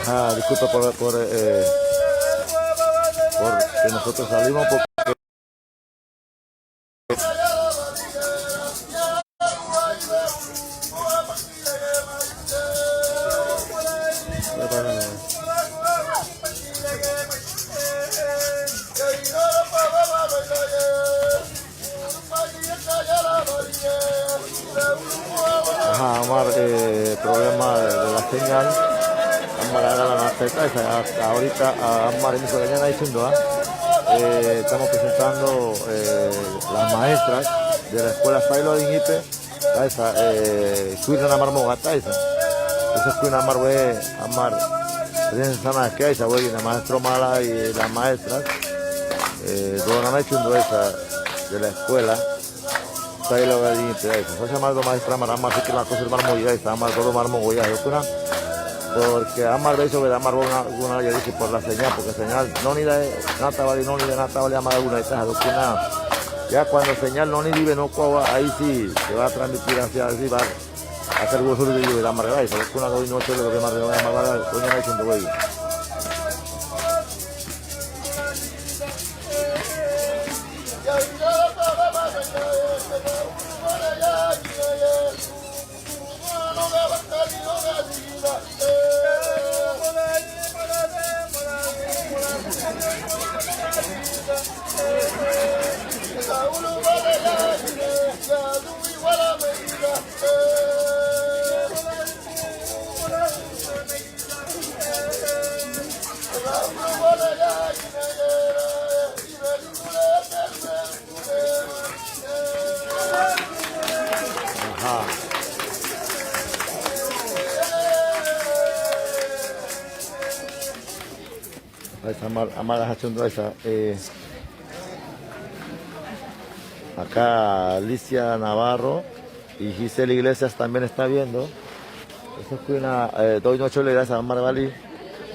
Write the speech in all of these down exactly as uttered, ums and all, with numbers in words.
Ah, disculpa por, por, eh, por que nosotros salimos porque Aha, amar, eh, problema de la señal. Amar agara na teta, esa, hasta ahorita, ah, amar emiso gaña na ichundoa. Eh, estamos presentando, eh, las maestras de la escuela Sailo Adin Ipe. Taisa, eh, kuinan amar monga taisa. Esa kuinan amar we, amar. Presenta sana que aisa we, la maestro Mala y las maestras. Eh, do nana ichundoa esa de la escuela. Sailo Adin Ipe taisa. Sosa amar do maestra amar, amar sikila kosir amar monga taisa, amar do amar monga ya, yo kuna. Porque amar beso, amar una, una ya dice por la señal, porque señal, no ni de, nata vale, no ni de nata vale, amar una ita, yo kuna. Ya cuando señal no ni vive, no, ahí sí se va a transmitir hacia arriba, hacia el hueso de Dios, la amargura, y por eso una doy noche lo que más de la amargura, doña Naichun de Güey. Aha. Aisa, amar, amar, aha, chundu, aisa, eh, acá Alicia Navarro y Giselle Iglesias también está viendo. Esa kuina, eh, doy noche le da esa amar vali.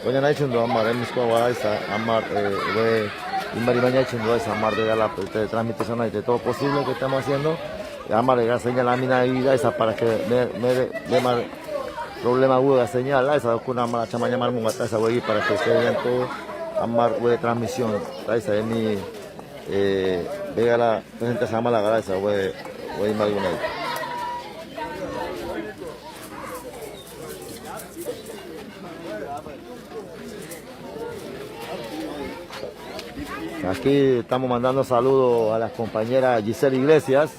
Doña Naichun do amar, eh, miskua wala esa amar, eh, we, imari maña chun do esa amar de gala, pues, te transmite sana y de todo posible que estamos haciendo. Y amar de gala señal a mina y da esa para que me, me, me mar, problema hubo de señal, da esa kuna amar chamaña amar munga da esa we para que esté bien todo amar we transmisión, da esa emi, eh, de gala presenta esa amar la gala esa we, we imari maña. Aquí estamos mandando saludo a las compañeras Giselle Iglesias,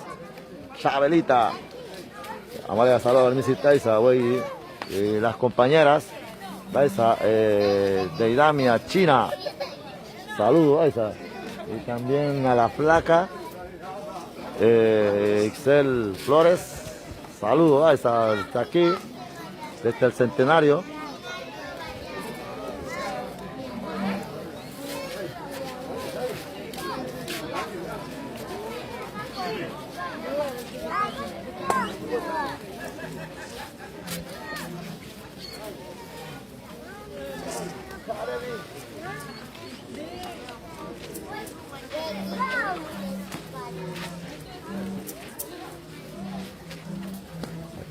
Chabelita. Amar saludo a la misita esa, güey, y las compañeras, esa, eh, Deidamia, China. Saludo, esa. Y también a la flaca, eh, Excel Flores. Saludo, esa, está aquí, desde el Centenario.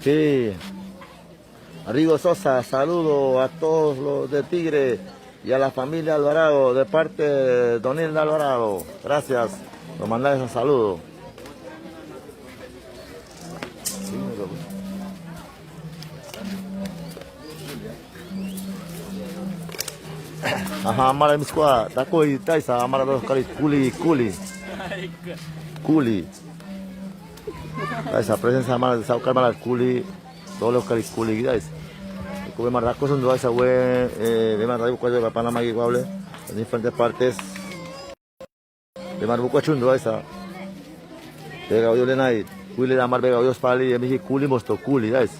Aquí. Arrigo Sosa, saludo a todos los de Tigre y a la familia Alvarado, de parte de Donilda Alvarado. Gracias por mandar ese saludo. Aha, amar miskua, takoi, taisa, amar dos kali, kuli, kuli. Kuli. Taisa, presencia amar, saukar amar kuli. Todos los kali kuli, guys. Ko bemar rakosun do aisa we, eh, bemar rakosun do Panamá igual, en diferentes partes. Bemar buku achun do aisa. Bega oyo le nai, kuli le amar bega oyo spali, emi kuli mosto kuli, guys.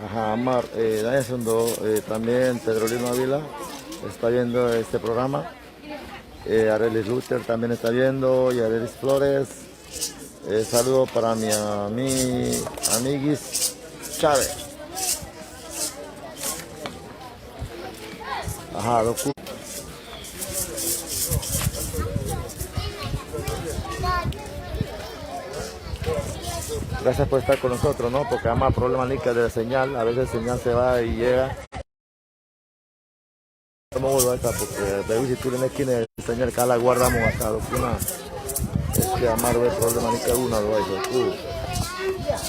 Ajá, Amar, eh, Daniel Sundo, eh, también Pedro Lino Ávila está viendo este programa. Eh, Arelis Luther también está viendo, y Arelis Flores. Eh, saludo para mi ami-, amiguis Chávez. Ajá, lo cu- Gracias por estar con nosotros, ¿no? Porque ama problema nika de la señal, a veces señal se va y llega. Porque debe existir en la esquina de señal que la guardamos hasta la esquina. Es que amar ve problema nika una lo hay, lo cu-